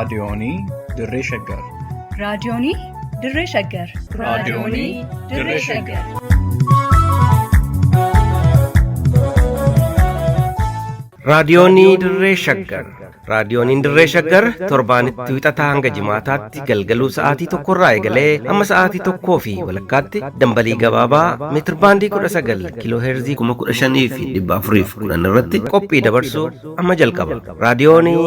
Raadiyoonii Dirree Shaggar. Raadiyoonii Dirree Shaggar. Raadiyoonii Dirree Shaggar. Raadiyoonii Dirree Shaggar. Raadiyooniin Dirree Shaggar torbaanitti wixataa hanga jimaataatti galgaluu sa'aatii tokkorraa eegalee hamma sa'aatii tokkoo fi walakkaatti dambalii gabaabaa meetirbaandii 19 kiiloo heerzii 15,410 irratti qophii dabarsuu amma jalqaba. Raadiyoonii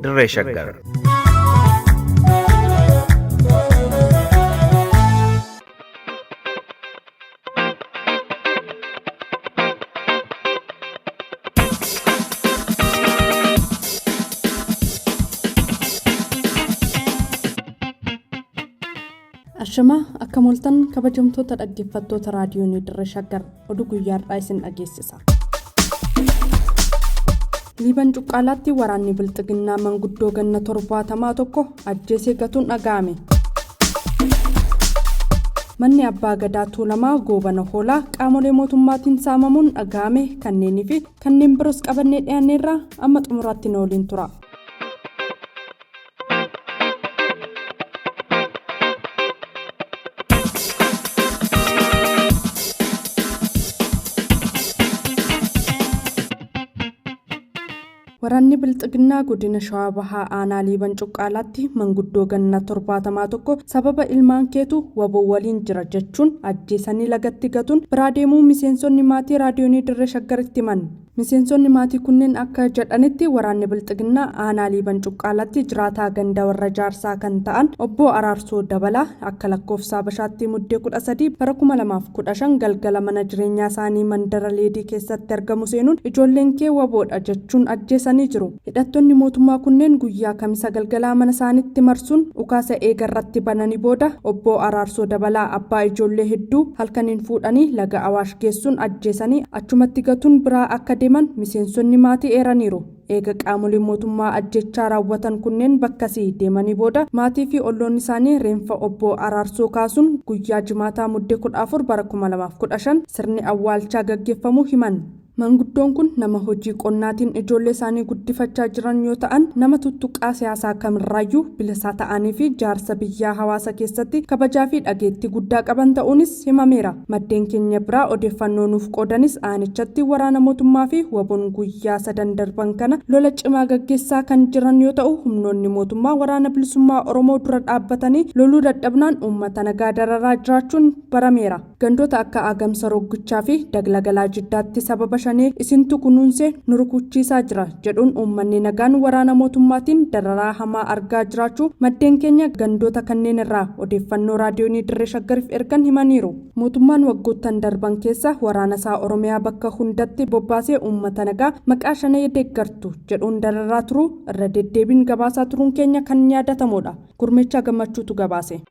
Dirree Shaggar. Ashamaa akka mooltan kabajamtoota dhaggeeffattoota raadiyoonii Dirree Shaggar oduu guyyaarraa isin dhageessisa. Liiban Cuqqaalaatti waraanni Bilxiginnaa manguddoo ganna 70 tokko ajjeesee gatuun dhaga'ame. Manni Abbaa Gadaa Tuulamaa Goobana Hoolaa qaamolee mootummaatiin saamamuun dhaga'ame kanneenii fi kanneen biroos qabannee dhiyaanneerra amma xumuraatti nu waliin tura. Waraanni Bilxiginnaa godina Shawaa Bahaa aanaa Liiban Cuqqaalaatti manguddoo ganna 70 tokko sababa ilmaan keetu waboo waliin jira jechuun ajjeesanii lagatti gatuun biraa deemuu miseensonni maatii raadiyoonii Dirree Shaggaritti himan. Miseensonni maatii kunneen akka jedhanitti waraanni Bilxiginnaa aanaa Liiban Cuqqaalaatti jiraataa ganda warra jaarsaa kan ta'an obbo Araarsoo Dabalaa akka lakkoofsa Habashaatti muddee 13 bara 2015 galgala mana jireenyaa isaanii mandara Leedii keessatti argamu seenuun ijoolleen kee waboodha jechuun ajjeesanii jiru. Hidhattoonni mootummaa kunneen guyyaa Kamisa galgalaa mana isaaniitti marsuun dhukaasa eega irratti bananii booda obbo Araarsoo Dabalaa abbaa ijoollee hedduu halkaniin fuudhanii laga Awaash geessuun ajjeesanii achumatti gatuun biraa akka deeman miseensonni maatii eeraniiru. Eega qaamoleen mootummaa ajjeechaa raawwatan kunneen bakkasii deemanii booda maatii fi olloonni isaanii reenfa obbo Araarsoo kaasuun guyyaa Jimaataa Muddee 14 bara 2015 sirni awwaalchaa gaggeeffamuu himan. Manguddoon kun nama hojii qonnaatiin ijoollee isaanii guddifachaa jiran yoo ta'an, nama tuttuqqaa siyaasaa kamirraayyuu bilisaa ta'anii fi jaarsa biyyaa hawaasa keessatti kabajaa fi dhageettii guddaa qaban ta'uunis himameera. Maddeen keenya biraa odeeffannoo nuuf qoodanis aanichatti waraana mootummaa fi wabon guyyaa sadan darban kana lola cimaa gaggeessaa kan jiran yoo ta'u, humnoonni mootummaa waraana bilisummaa Oromoo dura dhaabbatanii loluu dadhabnaan uummata nagaa dararaa jiraachuun barameera. Gandoota akka Agamsa Roggichaa fi Dagla Galaa Jiddaatti sababa Shanee isintu kunuunsee nu rukuchiisaa jira jedhuun uummanni nagaan waraana mootummaatiin dararaa hamaa argaa jiraachuu maddeen keenya gandoota kanneen irraa odeeffannoo Raadiyoonii Dirree Shaggariif ergan himaniiru. Mootummaan waggoottan darban keessa waraana isaa Oromiyaa bakka hundatti bobbaasee uummata nagaa maqaa Shanee deeggartu jedhuun dararaa turuu irra deddeebiin gabaasaa turuun keenya kan yaadatamuudha. Gurmeechaa Gammachuutu gabaase.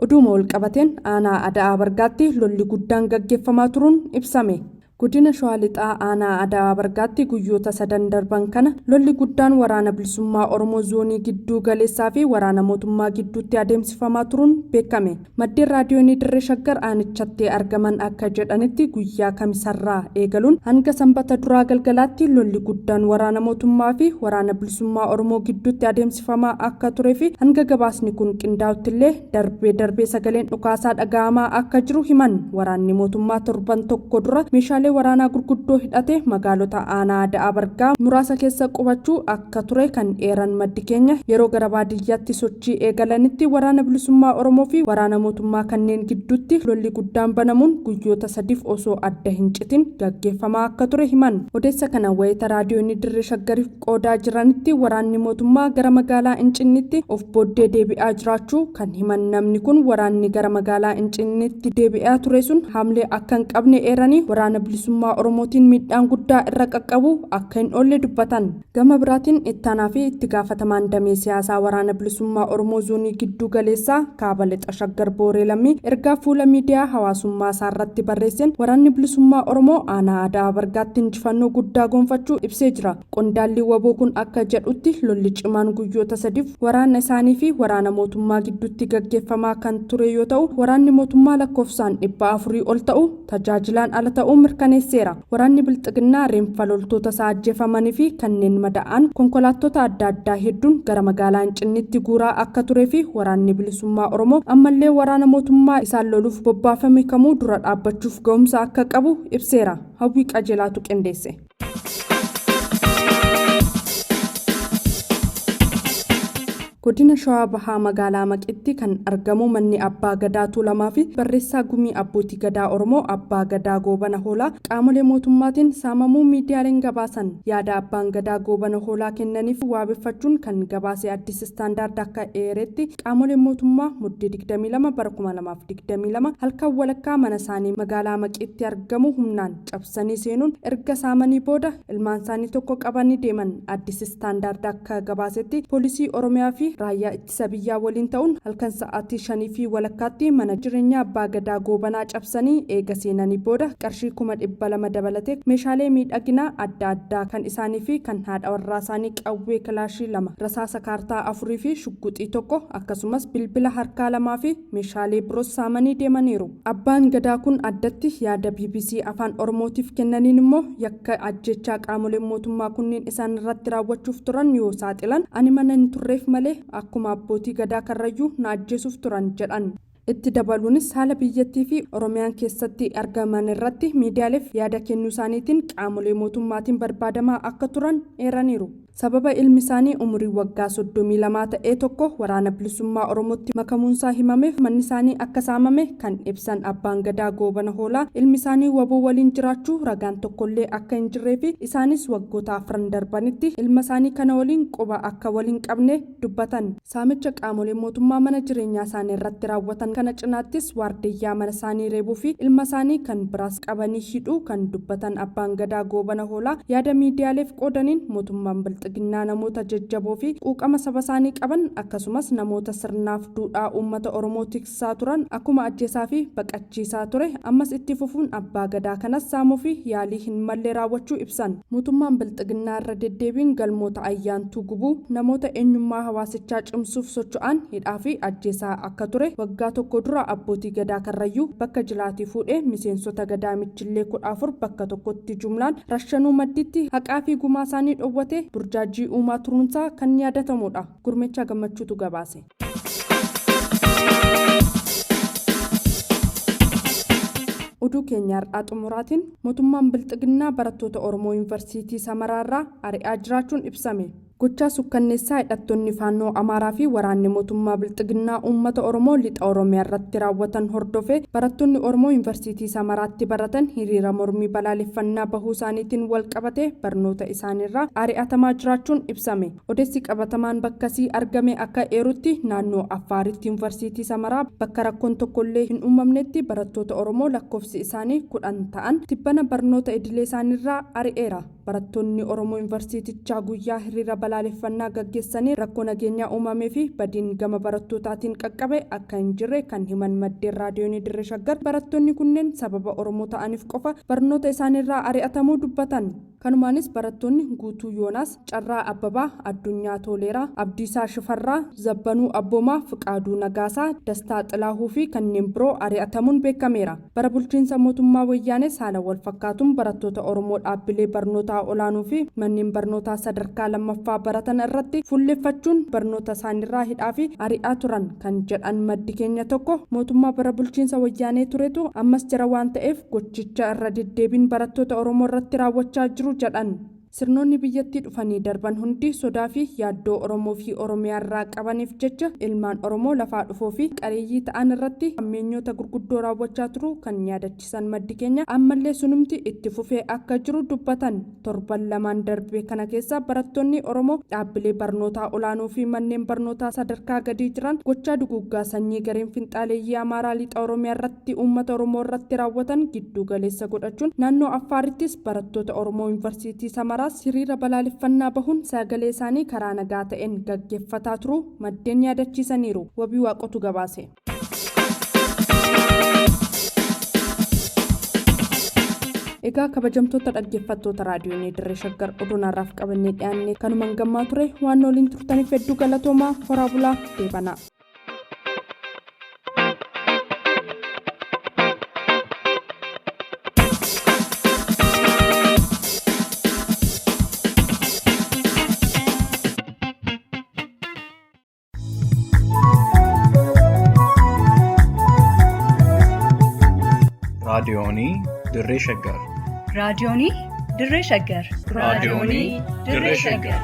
Oduuma walqabateen aanaa Ada'aa Bargaatti lolli guddaan gaggeeffamaa turuun ibsame. Godina Shawaa Lixaa aanaa Ada'aa Bargaatti guyyoota sadan darban kana lolli guddaan waraana bilisummaa Oromoo zoonii gidduu galeessaa fi waraana mootummaa gidduutti adeemsifamaa turuun beekame. Maddeen Raadiyoonii Dirree Shaggar aanichatti argaman akka jedhanitti guyyaa Kamisarraa eegaluun hanga Sanbata duraa galgalaatti lolli guddaan waraana mootummaa fi waraana bilisummaa Oromoo gidduutti adeemsifamaa akka turee fi hanga gabaasni kun qindaa'utti illee darbee darbee sagaleen dhukaasaa dhaga'amaa akka jiru himan. Waraanni mootummaa torban tokko dura meeshaalee waraanaa gurguddoo hidhate magaalota aanaa Ada'aa Bargaa muraasa keessa qubachuu akka ture kan eeran maddi keenya yeroo gara baadiyyaatti sochii eegalanitti waraana bilisummaa Oromoo fi waraana mootummaa kanneen gidduutti lolli guddaan banamuun guyyoota sadiif osoo adda hin citin gaggeeffamaa akka ture himan. Odeessa kana wayita raadiyoonii Dirree Shaggariif qoodaa jiranitti waraanni mootummaa gara magaalaa Incinnitti of booddee deebi'aa jiraachuu kan himan namni kun waraanni gara magaalaa Incinnitti deebi'aa ture sun haamlee akka hin qabne eeranii waraana bilisummaa Oromootiin miidhaan guddaa irra qaqqabuu akka hin oolle dubbatan. Gama biraatiin Ittaanaa fi Itti Gaafatamaan Damee Siyaasaa Waraana Bilisummaa Oromoo Zoonii Gidduu Galeessaa Kaaba Lixa Shaggar Booree Lammii ergaa fuula miidiyaa hawaasummaa isaarratti barreesseen Waraanni Bilisummaa Oromoo Aanaa Ada'aa Bargaatti injifannoo guddaa gonfachuu ibsee jira. Qondaalli wbo kun akka jedhutti lolli cimaan guyyoota sadiif waraana isaanii fi waraana mootummaa gidduutti gaggeeffamaa kan ture yoo ta'u waraanni mootummaa lakkoofsaan 400 ol ta'u tajaajilaan ala ta'uu mirkaneesseera. mirkaneesseera. Waraanni Bilxiginnaa reenfa loltoota isaa ajjeefamanii fi kanneen mada'an konkolaattota adda addaa hedduun gara magaalaa Incinniitti guuraa akka turee fi waraanni bilisummaa Oromoo ammallee waraana mootummaa isaan loluuf bobbaafame kamuu dura dhaabbachuuf ga'umsa akka qabu ibseera. Hawwii Qajeelaatu qindeesse. Godina Shawaa Bahaa magaalaa Maqitti kan argamu manni Abbaa Gadaa Tuulamaa fi barreessaa gumii abbootii gadaa Oromoo Abbaa Gadaa Goobana Hoolaa qaamolee mootummaatiin saamamuu miidiyaaleen gabaasan. Yaada Abbaan Gadaa Goobana Hoolaa kennaniif waabeffachuun kan gabaase Addis Standard akka eeretti, qaamoleen mootummaa Muddee 22 bara 2022 halkan walakkaa mana isaanii magaalaa Maqiitti argamu humnaan cabsanii seenuun erga saamanii booda ilmaan isaanii tokko qabanii deeman. Addis Standard akka gabaasetti, poolisii Oromiyaa fi raayyaa ittisa biyyaa waliin ta'uun halkan sa'aatii 5:30tti mana jireenyaa Abbaa Gadaa Goobanaa cabsanii eega seenanii booda qarshii 200,000 dabalatee meeshaalee miidhaginaa adda addaa kan isaanii fi kan haadha warraa isaanii, qawwee kilaashii 2, rasaasa kaartaa 4 fi shugguxii 1, akkasumas bilbila harkaa 2 fi meeshaalee biroos saamanii deemaniiru. Abbaan Gadaa kun addatti yaada bbc Afaan Oromootiif kennaniin immoo yakka ajjeechaa qaamoleen mootummaa kunneen isaan irratti raawwachuuf turan yoo saaxilan, ani mana hin turreef malee akkuma abbootii Gadaa Karrayyuu na ajjeesuuf turan jedhan. Itti dabaluunis haala biyyattii fi Oromiyaan keessatti argaman irratti miidiyaaleef yaada kennuu isaaniitiin qaamolee mootummaatiin barbaadamaa akka turan eeraniiru. Sababa ilmi isaanii umurii waggaa 32 ta'e tokko Waraana Bilisummaa Oromootti makamuunsaa himameef manni isaanii akka saamame kan ibsan Abbaan Gadaa Goobana Hoolaa, ilmi isaanii wbo waliin jiraachuu ragaan tokkollee akka hin jirree fi isaanis waggoota afran darbanitti ilma isaanii kana waliin quba akka wal hin qabne dubbatan. Saamicha qaamoleen mootummaa mana jireenyaa isaanii irratti raawwatan kana cinaattis waardiyyaa mana isaanii reebuu fi ilma isaanii kan biraas qabanii hidhuu kan dubbatan Abbaan Gadaa Goobana Hoolaa, yaada miidiyaaleef qoodaniin mootummaan Bilxiginnaa namoota jajjaboo fi quuqama saba isaanii qaban akkasumas namoota sirnaaf duudhaa uummata Oromoo tiksaa turan akkuma ajjeesaa fi baqachiisaa ture ammas itti fufuun Abbaa Gadaa kanas saamuu fi yaalii hin malle raawwachuu ibsan. Mootummaan Bilxiginnaa irra deddeebiin galmoota ayyaantuu gubuu, namoota eenyummaa hawaasichaa cimsuuf socho'an hidhaa fi ajjeesaa akka ture, waggaa tokko dura abbootii Gadaa Karrayyuu bakka jilaatii fuudhee miseensota Gadaa Michillee 14 bakka tokkotti jumlaan rashanuu maddiitti haqaa fi gumaa isaanii dhowwatee burjaajii uumaa turuunsaa kan yaadatamuudha. Gurmeechaa Gammachuutu gabaase. Oduu keenya har'aa xumuraatiin, mootummaan Bilxiginnaa barattoota Oromoo Yuunivarsiitii Samaraa irraa ari'aa jiraachuun ibsame. Gochaa sukkanneessaa hidhattoonni Faannoo Amaaraa fi waraanni mootummaa Bilxiginnaa uummata Oromoo lixa Oromiyaa irratti raawwatan hordofee barattoonni Oromoo Yuunivarsiitii Samaraatti baratan hiriira mormii balaaleffannaa bahuu isaaniitiin wal qabatee barnoota isaaniirraa ari'atamaa jiraachuun ibsame. Odeessi qabatamaan bakkasii argame akka eerutti, naannoo Affaaritti Yuunivarsiitii Samaraa bakka rakkoon tokkollee hin uumamnetti barattoota Oromoo lakkoofsi isaanii 10 ta'an tibbana barnoota idilee isaaniirraa ari'eera. Barattoonni Oromoo Yuunivarsiitichaa guyyaa hiriira balaaleffannaa gaggeessanii rakkoo nageenyaa uumamee fi badiin gama barattootaatiin qaqqabe akka hin jirre kan himan maddeen Raadiyoonii Dirree Shaggar, barattoonni kunneen sababa Oromoo ta'aniif qofa barnoota isaaniirraa ari'atamuu dubbatan. Kanumaanis barattoonni Guutuu Yoonaas, Carraa Abbabaa, Addunyaa Tooleeraa, Abdiisaa Shifarraa, Zabbanuu Abboomaa, Fiqaaduu Nagaasaa, Dastaa Xilaahuu fi kanneen biroo ari'atamuun beekameera. Bara bulchiinsa mootummaa Wayyaanees haala wal fakkaatuun barattoota Oromoo dhaabbilee barnootaa olaanoo fi manneen barnootaa sadarkaa lammaffaa baratan irratti fuulleffachuun barnoota isaaniirraa hidhaa fi ari'aa turan kan jedhan maddi keenya tokko, mootummaa bara bulchiinsa Wayyaanee turetu ammas jira waan ta'eef gochicha irra deddeebiin barattoota Oromoo irratti raawwachaa jiru jedhan. Sirnoonni biyyattii dhufanii darban hundi sodaa fi yaaddoo Oromoo fi Oromiyaa irraa qabaniif jecha ilmaan Oromoo lafaa dhufoo fi qareeyyii ta'an irratti hammeenyota gurguddoo raawwachaa turuu kan yaadachiisan maddi keenya, ammallee sunumti itti fufee akka jiru dubbatan. Torban lamaan darbe kana keessa barattoonni Oromoo dhaabbilee barnootaa olaanoo fi manneen barnootaa sadarkaa gadii jiran gochaa duguuggaa sanyii gareen finxaaleeyyii Amaaraa lixa Oromiyaa irratti uummata Oromoo irratti raawwatan gidduu galeessa godhachuun naannoo Affaarittis barattoota Oromoo Yuunivarsiitii Samaraas hiriira balaaleffannaa bahuun sagalee isaanii karaa nagaa ta'een gaggeeffataa turuu maddeen yaadachiisaniiru. Wabii Waaqotu gabaase. Egaa kabajamtoota dhaggeeffattoota raadiyoonii Dirree Shaggar, oduun har'aaf qabannee dhiyaanne kanumaan gammaa ture. Waan waliin turtaniif hedduu galatoomaa, horaa bulaa, deebanaa. Raadiyoonii Dirree Shaggar. Raadiyoonii Dirree Shaggar. Raadiyoonii Dirree Shaggar.